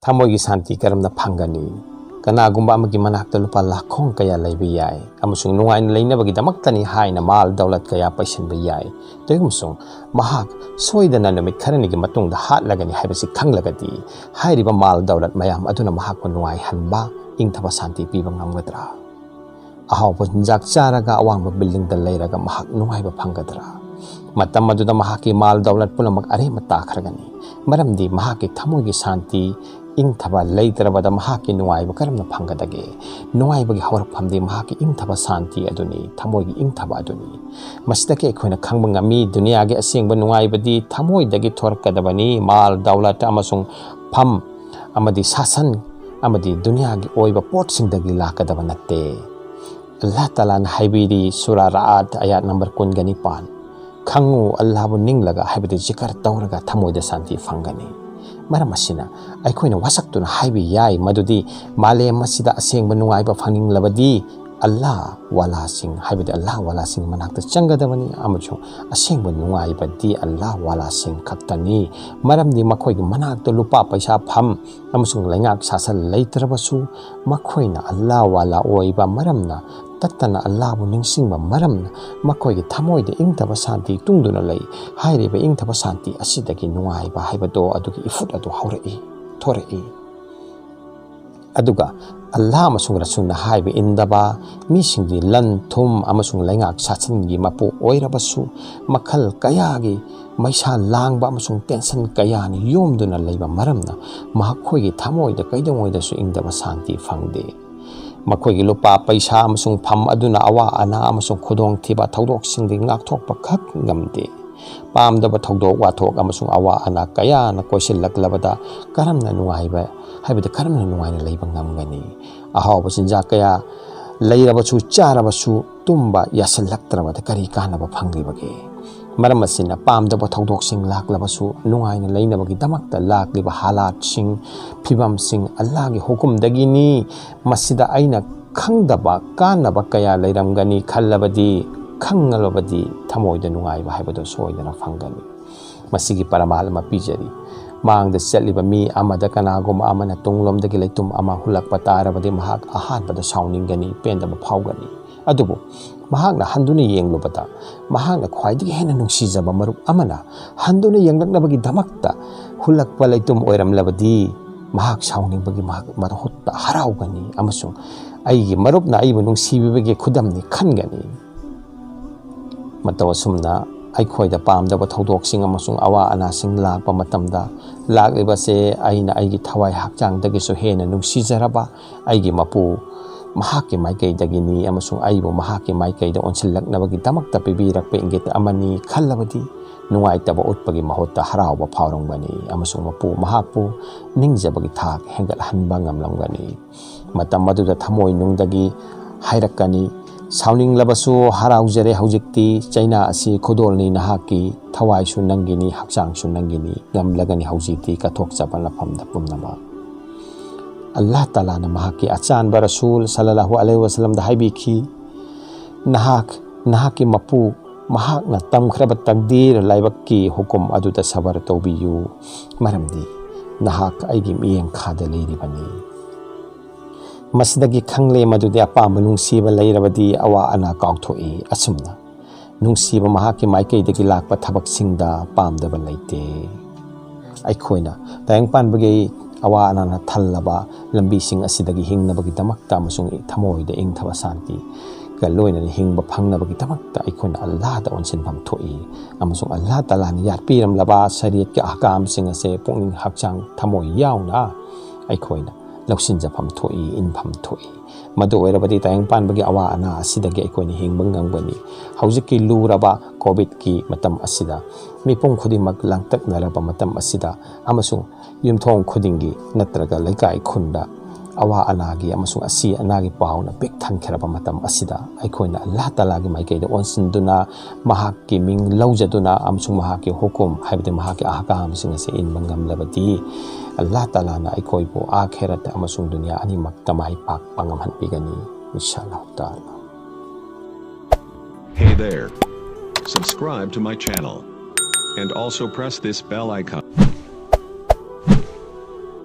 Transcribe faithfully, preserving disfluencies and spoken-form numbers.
ꯊꯃꯣꯏꯒꯤ ꯁꯥꯟꯇꯤ ꯀꯔꯝꯅ ꯐꯪꯒꯅꯤ? ꯀꯅꯥꯒꯨꯝꯕ ꯑꯃꯒꯤ ꯃꯅꯥꯛꯇ ꯂꯨꯄꯥ ꯂꯥꯈꯣꯡ ꯀꯌꯥ ꯂꯩꯕ ꯌꯥꯏ ꯑꯃꯁꯨꯡ ꯅꯨꯡꯉꯥꯏꯅ ꯂꯩꯅꯕꯒꯤꯗꯃꯛꯇꯅꯤ ꯍꯥꯏꯅ ꯃꯥꯜ ꯗꯧꯂꯠ ꯀꯌꯥ ꯄꯩꯁꯤꯟꯕ ꯌꯥꯏ꯫ ꯑꯗꯨꯒꯨꯝꯁꯨꯡ ꯃꯍꯥꯛ ꯁꯣꯏꯗꯅ ꯅꯨꯃꯤꯠ ꯈꯔꯅꯤꯒꯤ ꯃꯇꯨꯡꯗ ꯍꯥꯠꯂꯒꯅꯤ ꯍꯥꯏꯕꯁꯤ ꯈꯪꯂꯒꯗꯤ, ꯍꯥꯏꯔꯤꯕ ꯃꯥꯜ ꯗꯧꯂꯠ ꯃꯌꯥꯝ ꯑꯗꯨꯅ ꯃꯍꯥꯛꯄꯨ ꯅꯨꯡꯉꯥꯏꯍꯟꯕ, ꯏꯪꯊꯕ ꯁꯥꯟꯇꯤ ꯄꯤꯕ ꯉꯝꯒꯗ꯭ꯔꯥ? ꯑꯍꯥꯎꯕ ꯆꯤꯟꯖꯥꯛ ꯆꯥꯔꯒ ꯑꯋꯥꯡꯕ ꯕꯤꯜꯗꯤꯡꯗ ꯂꯩꯔꯒ ꯃꯍꯥꯛ ꯅꯨꯡꯉꯥꯏꯕ ꯐꯪꯒꯗ꯭ꯔꯥ? ꯃꯇꯝ ꯑꯗꯨꯗ ꯃꯍꯥꯛꯀꯤ ꯃꯥꯜ ꯗꯧꯂꯠ ꯄꯨꯝꯅꯃꯛ ꯑꯔꯦꯝꯕ ꯇꯥꯈ꯭ꯔꯒꯅꯤ, ꯃꯔꯝꯗꯤ ꯃꯍꯥꯛꯀꯤ ꯊꯃꯣꯏꯒꯤ ꯁꯥꯟꯇꯤ, ꯏꯪꯊꯕ ꯂꯩꯇ꯭ꯔꯕꯗ ꯃꯍꯥꯛꯀꯤ ꯅꯨꯡꯉꯥꯏꯕ ꯀꯔꯝꯅ ꯐꯪꯒꯗꯒꯦ? ꯅꯨꯡꯉꯥꯏꯕꯒꯤ ꯍꯧꯔꯛꯐꯝꯗꯤ ꯃꯍꯥꯛꯀꯤ ꯏꯪꯊꯕ ꯁꯥꯟꯇꯤ ꯑꯗꯨꯅꯤ, ꯊꯃꯣꯏꯒꯤ ꯏꯪꯊꯕ ꯑꯗꯨꯅꯤ꯫ ꯃꯁꯤꯗꯒꯤ ꯑꯩꯈꯣꯏꯅ ꯈꯪꯕ ꯉꯝꯃꯤ, ꯗꯨꯅꯤꯌꯥꯒꯤ ꯑꯁꯦꯡꯕ ꯅꯨꯡꯉꯥꯏꯕꯗꯤ ꯊꯃꯣꯏꯗꯒꯤ ꯊꯣꯔꯛꯀꯗꯕꯅꯤ, ꯃꯥꯜ ꯗꯧꯂꯠ ꯑꯃꯁꯨꯡ ꯐꯝ ꯑꯃꯗꯤ ꯁꯥꯁꯟ ꯑꯃꯗꯤ ꯗꯨꯅꯤꯌꯥꯒꯤ ꯑꯣꯏꯕ ꯄꯣꯠꯁꯤꯡꯗꯒꯤ ꯂꯥꯛꯀꯗꯕ ꯅꯠꯇꯦ꯫ ꯑꯜꯂꯥꯍ ꯇꯥꯂꯥꯅ ꯍꯥꯏꯕꯤꯔꯤ, ꯁꯨꯔꯥ ꯔꯥꯑꯠ, ꯑꯌꯥꯠ ꯅꯝꯕꯔ ꯀꯨꯟꯒ ꯅꯤꯄꯥꯟ, "ꯈꯪꯉꯨ, ꯑꯜꯂꯥꯍꯕꯨ ꯅꯤꯡꯂꯒ, ꯍꯥꯏꯕꯗꯤ ꯖꯤꯀꯔ ꯇꯧꯔꯒ, ꯊꯃꯣꯏꯗ ꯁꯥꯟꯇꯤ ꯐꯪꯒꯅꯤ"꯫ ꯃꯔꯝ ꯑꯁꯤꯅ, ꯑꯩꯈꯣꯏꯅ ꯋꯥꯁꯛꯇꯨꯅ ꯍꯥꯏꯕ ꯌꯥꯏ ꯃꯗꯨꯗꯤ, ꯃꯥꯂꯦꯝ ꯑꯁꯤꯗ ꯑꯁꯦꯡꯕ ꯅꯨꯡꯉꯥꯏꯕ ꯐꯪꯅꯤꯡꯂꯕꯗꯤ, ꯑꯜꯂꯥꯍ ꯋꯥꯂꯥꯁꯤꯡ, ꯍꯥꯏꯕꯗꯤ ꯑꯜꯂꯥꯍ ꯋꯥꯂꯥꯁꯤꯡꯒꯤ ꯃꯅꯥꯛꯇ ꯆꯪꯒꯗꯕꯅꯤ, ꯑꯃꯁꯨꯡ ꯑꯁꯦꯡꯕ ꯅꯨꯡꯉꯥꯏꯕꯗꯤ ꯑꯜꯂꯥꯍ ꯋꯥꯂꯥꯁꯤꯡ ꯈꯛꯇꯅꯤ꯫ ꯃꯔꯝꯗꯤ ꯃꯈꯣꯏꯒꯤ ꯃꯅꯥꯛꯇ ꯂꯨꯄꯥ ꯄꯩꯁꯥ, ꯐꯝ ꯑꯃꯁꯨꯡ ꯂꯩꯉꯥꯛ ꯁꯥꯁꯟ ꯂꯩꯇ꯭ꯔꯕꯁꯨ, ꯃꯈꯣꯏꯅ ꯑꯜꯂꯥꯍ ꯋꯥꯂꯥ ꯑꯣꯏꯕ ꯃꯔꯝꯅ, ꯇꯠꯇꯅ ꯑꯜꯂꯥꯍꯕꯨ ꯅꯤꯡꯁꯤꯡꯕ ꯃꯔꯝꯅ, ꯃꯈꯣꯏꯒꯤ ꯊꯃꯣꯏꯗ ꯏꯪꯊꯕ ꯁꯥꯟꯇꯤ ꯇꯨꯡꯗꯨꯅ ꯂꯩ꯫ ꯍꯥꯏꯔꯤꯕ ꯏꯪꯊꯕ ꯁꯥꯟꯇꯤ ꯑꯁꯤꯗꯒꯤ ꯅꯨꯡꯉꯥꯏꯕ ꯍꯥꯏꯕꯗꯣ ꯑꯗꯨꯒꯤ ꯏꯐꯨꯠ ꯑꯗꯨ ꯍꯧꯔꯛꯏ, ꯊꯣꯔꯛꯏ꯫ ꯑꯗꯨꯒ ꯑꯜꯂꯥꯍ ꯑꯃꯁꯨꯡ ꯔꯁꯨꯜꯅ ꯍꯥꯏꯕ ꯏꯟꯗꯕ ꯃꯤꯁꯤꯡꯗꯤ ꯂꯟ ꯊꯨꯝ ꯑꯃꯁꯨꯡ ꯂꯩꯉꯥꯛ ꯁꯥꯁꯟꯒꯤ ꯃꯄꯨ ꯑꯣꯏꯔꯕꯁꯨ, ꯃꯈꯜ ꯀꯌꯥꯒꯤ ꯃꯩꯁꯥ ꯂꯥꯡꯕ ꯑꯃꯁꯨꯡ ꯇꯦꯟꯁꯟ ꯀꯌꯥꯅ ꯌꯣꯝꯗꯨꯅ ꯂꯩꯕ ꯃꯔꯝꯅ, ꯃꯈꯣꯏꯒꯤ ꯊꯃꯣꯏꯗ ꯀꯩꯗꯧꯉꯩꯗꯁꯨ ꯏꯪꯗꯕ ꯁꯥꯟꯇꯤ ꯐꯪꯗꯦ꯫ ꯃꯈꯣꯏꯒꯤ ꯂꯨꯄꯥ ꯄꯩꯁꯥ ꯑꯃꯁꯨꯡ ꯐꯝ ꯑꯗꯨꯅ ꯑꯋꯥ ꯑꯅꯥ ꯑꯃꯁꯨꯡ ꯈꯨꯗꯣꯡꯊꯤꯕ ꯊꯧꯗꯣꯛꯁꯤꯡꯗꯒꯤ ꯉꯥꯛꯊꯣꯛꯄ ꯈꯛ ꯉꯝꯗꯦ꯫ ꯄꯥꯝꯗꯕ ꯊꯧꯗꯣꯛ ꯋꯥꯊꯣꯛ ꯑꯃꯁꯨꯡ ꯑꯋꯥ ꯑꯅꯥ ꯀꯌꯥꯅ ꯀꯣꯏꯁꯤꯜꯂꯛꯂꯕꯗ ꯀꯔꯝꯅ ꯅꯨꯡꯉꯥꯏꯕ, ꯍꯥꯏꯕꯗꯤ ꯀꯔꯝꯅ ꯅꯨꯡꯉꯥꯏꯅ ꯂꯩꯕ ꯉꯝꯒꯅꯤ? ꯑꯍꯥꯎꯕ ꯆꯤꯟꯖꯥꯛ ꯀꯌꯥ ꯂꯩꯔꯕꯁꯨ, ꯆꯥꯔꯕꯁꯨ, ꯇꯨꯝꯕ ꯌꯥꯁꯤꯜꯂꯛꯇ꯭ꯔꯕꯗ ꯀꯔꯤ ꯀꯥꯟꯅꯕ ꯐꯪꯂꯤꯕꯒꯦ? ꯃꯔꯝ ꯑꯁꯤꯅ, ꯄꯥꯝꯗꯕ ꯊꯧꯗꯣꯛꯁꯤꯡ ꯂꯥꯛꯂꯕꯁꯨ, ꯅꯨꯡꯉꯥꯏꯅ ꯂꯩꯅꯕꯒꯤꯗꯃꯛꯇ ꯂꯥꯛꯂꯤꯕ ꯍꯥꯂꯥꯠꯁꯤꯡ, ꯐꯤꯕꯝꯁꯤꯡ ꯑꯜꯂꯥꯍꯒꯤ ꯍꯨꯀꯨꯝꯗꯒꯤꯅꯤ꯫ ꯃꯁꯤꯗ ꯑꯩꯅ ꯈꯪꯗꯕ ꯀꯥꯟꯅꯕ ꯀꯌꯥ ꯂꯩꯔꯝꯒꯅꯤ ꯈꯜꯂꯕꯗꯤ, ꯈꯪꯂꯕꯗꯤ ꯊꯃꯣꯏꯗ ꯅꯨꯡꯉꯥꯏꯕ ꯍꯥꯏꯕꯗꯨ ꯁꯣꯏꯗꯅ ꯐꯪꯒꯅꯤ꯫ ꯃꯁꯤꯒꯤ ꯄꯔꯃꯥꯟ ꯑꯃ ꯄꯤꯖꯔꯤ꯫ ꯃꯥꯡꯗ ꯆꯠꯂꯤꯕ ꯃꯤ ꯑꯃꯗ ꯀꯅꯥꯒꯨꯝꯕ ꯑꯃꯅ ꯇꯨꯡꯂꯣꯝꯗꯒꯤ ꯂꯩꯇꯨꯝ ꯑꯃ ꯍꯨꯜꯂꯛꯄ ꯇꯥꯔꯕꯗꯤ ꯃꯍꯥꯛ ꯑꯍꯥꯟꯕꯗ ꯁꯥꯎꯅꯤꯡꯒꯅꯤ, ꯄꯦꯟꯗꯕ ꯐꯥꯎꯒꯅꯤ꯫ ꯑꯗꯨꯕꯨ ꯃꯍꯥꯛꯅ ꯍꯟꯗꯨꯅ ꯌꯦꯡꯂꯨꯕꯗ ꯃꯍꯥꯛꯅ ꯈ꯭ꯋꯥꯏꯗꯒꯤ ꯍꯦꯟꯅ ꯅꯨꯡꯁꯤꯖꯕ ꯃꯔꯨꯞ ꯑꯃꯅ ꯍꯟꯗꯨꯅ ꯌꯦꯡꯂꯛꯅꯕꯒꯤꯗꯃꯛꯇ ꯍꯨꯜꯂꯛꯄ ꯂꯩꯇꯨꯝ ꯑꯣꯏꯔꯝꯂꯕꯗꯤ ꯃꯍꯥꯛ ꯁꯥꯎꯅꯤꯡꯕꯒꯤ ꯃꯍꯥꯛ ꯃꯍꯨꯠꯇ ꯍꯔꯥꯎꯒꯅꯤ ꯑꯃꯁꯨꯡ "ꯑꯩꯒꯤ ꯃꯔꯨꯞꯅ ꯑꯩꯕꯨ ꯅꯨꯡꯁꯤꯕꯤꯕꯒꯤ ꯈꯨꯗꯝꯅꯤ" ꯈꯟꯒꯅꯤ꯫ ꯃꯇꯧ ꯑꯁꯨꯝꯅ ꯑꯩꯈꯣꯏꯗ ꯄꯥꯝꯗꯕ ꯊꯧꯗꯣꯛꯁꯤꯡ ꯑꯃꯁꯨꯡ ꯑꯋꯥ ꯑꯅꯥꯁꯤꯡ ꯂꯥꯛꯄ ꯃꯇꯝꯗ, ꯂꯥꯛꯂꯤꯕꯁꯦ ꯑꯩꯅ ꯑꯩꯒꯤ ꯊꯋꯥꯏ ꯍꯛꯆꯥꯡꯗꯒꯤꯁꯨ ꯍꯦꯟꯅ ꯅꯨꯡꯁꯤꯖꯔꯕ ꯑꯩꯒꯤ ꯃꯄꯨ ꯃꯍꯥꯛꯀꯤ ꯃꯥꯏꯀꯩꯗꯒꯤꯅꯤ ꯑꯃꯁꯨꯡ ꯑꯩꯕꯨ ꯃꯍꯥꯛꯀꯤ ꯃꯥꯏꯀꯩꯗ ꯑꯣꯟꯁꯤꯜꯂꯛꯅꯕꯒꯤꯗꯃꯛꯇ ꯄꯤꯕꯤꯔꯛꯄ ꯏꯪꯒꯤꯠ ꯑꯃꯅꯤ ꯈꯜꯂꯕꯗꯤ, ꯅꯨꯡꯉꯥꯏꯇꯕ ꯎꯠꯄꯒꯤ ꯃꯍꯨꯠꯇ ꯍꯔꯥꯎꯕ ꯐꯥꯎꯔꯝꯒꯅꯤ ꯑꯃꯁꯨꯡ ꯃꯄꯨ ꯃꯍꯥꯛꯄꯨ ꯅꯤꯡꯖꯕꯒꯤ ꯊꯥꯛ ꯍꯦꯟꯒꯠꯍꯟꯕ ꯉꯝꯂꯝꯒꯅꯤ꯫ ꯃꯇꯝ ꯑꯗꯨꯗ ꯊꯃꯣꯏꯅꯨꯡꯗꯒꯤ ꯍꯥꯏꯔꯛꯀꯅꯤ, "ꯁꯥꯎꯅꯤꯡꯂꯕꯁꯨ ꯍꯔꯥꯎꯖꯔꯦ, ꯍꯧꯖꯤꯛꯇꯤ ꯆꯩꯅꯥ ꯑꯁꯤ ꯈꯨꯗꯣꯜꯅꯤ, ꯅꯍꯥꯛꯀꯤ ꯊꯋꯥꯏꯁꯨ ꯅꯪꯒꯤꯅꯤ, ꯍꯛꯆꯥꯡꯁꯨ ꯅꯪꯒꯤꯅꯤ, ꯉꯝꯂꯒꯅꯤ ꯍꯧꯖꯤꯛꯇꯤ ꯀꯠꯊꯣꯛꯆꯕ ꯃꯐꯝꯗ ꯄꯨꯝꯅꯃꯛ"꯫ ꯑꯜꯂꯥꯍ ꯇꯥꯂꯥꯅ ꯃꯍꯥꯛꯀꯤ ꯑꯆꯥꯟꯕ ꯔꯁꯨꯜ ꯁꯜꯂꯜꯂꯥꯍꯨ ꯑꯂꯩꯍꯤ ꯋꯥꯁꯂꯝꯗ ꯍꯥꯏꯕꯤꯈꯤ, "ꯅꯍꯥꯛ, ꯅꯍꯥꯛꯀꯤ ꯃꯄꯨ, ꯃꯍꯥꯛꯅ ꯇꯝꯈ꯭ꯔꯕ ꯇꯛꯗꯤꯔ, ꯂꯥꯏꯕꯛꯀꯤ ꯍꯨꯀꯨꯝ ꯑꯗꯨꯗ ꯁꯕꯔ ꯇꯧꯕꯤꯌꯨ, ꯃꯔꯝꯗꯤ ꯅꯍꯥꯛ ꯑꯩꯒꯤ ꯃꯤꯠꯌꯦꯡꯈꯥꯗ ꯂꯩꯔꯤꯕꯅꯤ"꯫ ꯃꯁꯤꯗꯒꯤ ꯈꯪꯂꯦ ꯃꯗꯨꯗꯤ ꯑꯄꯥꯝꯕ ꯅꯨꯡꯁꯤꯕ ꯂꯩꯔꯕꯗꯤ ꯑꯋꯥ ꯑꯅꯥ ꯀꯥꯎꯊꯣꯛꯏ꯫ ꯑꯁꯨꯝꯅ ꯅꯨꯡꯁꯤꯕ ꯃꯍꯥꯛꯀꯤ ꯃꯥꯏꯀꯩꯗꯒꯤ ꯂꯥꯛꯄ ꯊꯕꯛꯁꯤꯡꯗ ꯄꯥꯝꯗꯕ ꯂꯩꯇꯦ꯫ ꯑꯩꯈꯣꯏꯅ ꯇꯥꯏꯕꯪꯄꯥꯟꯕꯒꯤ ꯑꯋꯥ ꯑꯅꯥꯅ ꯊꯜꯂꯕ ꯂꯝꯕꯤꯁꯤꯡ ꯑꯁꯤꯗꯒꯤ ꯍꯤꯡꯅꯕꯒꯤꯗꯃꯛꯇ ꯑꯃꯁꯨꯡ ꯊꯃꯣꯏꯗ ꯏꯪꯊꯕ ꯁꯥꯟꯇꯤꯒ ꯂꯣꯏꯅꯅ ꯍꯤꯡꯕ ꯐꯪꯅꯕꯒꯤꯗꯃꯛꯇ ꯑꯩꯈꯣꯏꯅ ꯑꯜꯂꯥꯍꯗ ꯑꯣꯟꯁꯤꯟꯐꯝ ꯊꯣꯛꯏ ꯑꯃꯁꯨꯡ ꯑꯜꯂꯥꯍ ꯇꯥꯂꯥꯅ ꯌꯥꯠꯄꯤꯔꯝꯂꯕ ꯁꯔꯤꯌꯠꯀꯤ ꯑꯍꯀꯥꯝꯁꯤꯡ ꯑꯁꯦ ꯄꯨꯛꯅꯤꯡ ꯍꯛꯆꯥꯡ ꯊꯃꯣꯏ ꯌꯥꯎꯅ ꯑꯩꯈꯣꯏꯅ ꯂꯧꯁꯤꯟꯖꯐꯝ ꯊꯣꯛꯏ, ꯏꯟꯐꯝ ꯊꯣꯛꯏ꯫ ꯃꯗꯨ ꯑꯣꯏꯔꯕꯗꯤ ꯇꯥꯏꯕꯪꯄꯥꯟꯕꯒꯤ ꯑꯋꯥ ꯑꯅꯥ ꯑꯁꯤꯗꯒꯤ ꯑꯩꯈꯣꯏꯅ ꯍꯤꯡꯕ ꯉꯝꯒꯅꯤ꯫ ꯍꯧꯖꯤꯛꯀꯤ ꯂꯨꯔꯕ ꯀꯣꯚꯤꯗꯀꯤ ꯃꯇꯝ ꯑꯁꯤꯗ, ꯃꯤꯄꯨꯝ ꯈꯨꯗꯤꯡꯃꯛ ꯂꯥꯡꯇꯛꯅꯔꯕ ꯃꯇꯝ ꯑꯁꯤꯗ, ꯑꯃꯁꯨꯡ ꯌꯨꯝꯊꯣꯡ ꯈꯨꯗꯤꯡꯒꯤ ꯅꯠꯇ꯭ꯔꯒ ꯂꯩꯀꯥꯏ ꯈꯨꯟꯗ ꯑꯋꯥ ꯑꯅꯥꯒꯤ ꯑꯃꯁꯨꯡ ꯑꯁꯤ ꯑꯅꯥꯒꯤ ꯄꯥꯎꯅ ꯄꯤꯛ ꯊꯟꯈ꯭ꯔꯕ ꯃꯇꯝ ꯑꯁꯤꯗ, ꯑꯩꯈꯣꯏꯅ ꯑꯜꯂꯥꯍ ꯇꯥꯂꯥꯒꯤ ꯃꯥꯏꯀꯩꯗ ꯑꯣꯟꯁꯤꯟꯗꯨꯅ, ꯃꯍꯥꯛꯀꯤ ꯃꯤꯡ ꯂꯧꯖꯗꯨꯅ ꯑꯃꯁꯨꯡ ꯃꯍꯥꯛꯀꯤ ꯍꯨꯀꯨꯝ, ꯍꯥꯏꯕꯗꯤ ꯃꯍꯥꯛꯀꯤ ꯑꯍꯀꯥꯝꯁꯤꯡ ꯑꯁꯤ ꯏꯟꯕ ꯉꯝꯂꯕꯗꯤ, ꯑꯜꯂꯥꯍ ꯇꯥꯂꯥꯅ ꯑꯩꯈꯣꯏꯕꯨ ꯑꯥꯈꯦꯔꯠ ꯑꯃꯁꯨꯡ ꯗꯨꯅꯤꯌꯥ ꯑꯅꯤꯃꯛꯇ ꯃꯥꯏ ꯄꯥꯛꯄ ꯉꯝꯍꯟꯕꯤꯒꯅꯤ, ꯏꯟꯁꯥ ꯑꯜꯂꯥꯍ ꯇꯥꯂꯥ꯫ Hey there. Subscribe to my channel. And also press this bell icon.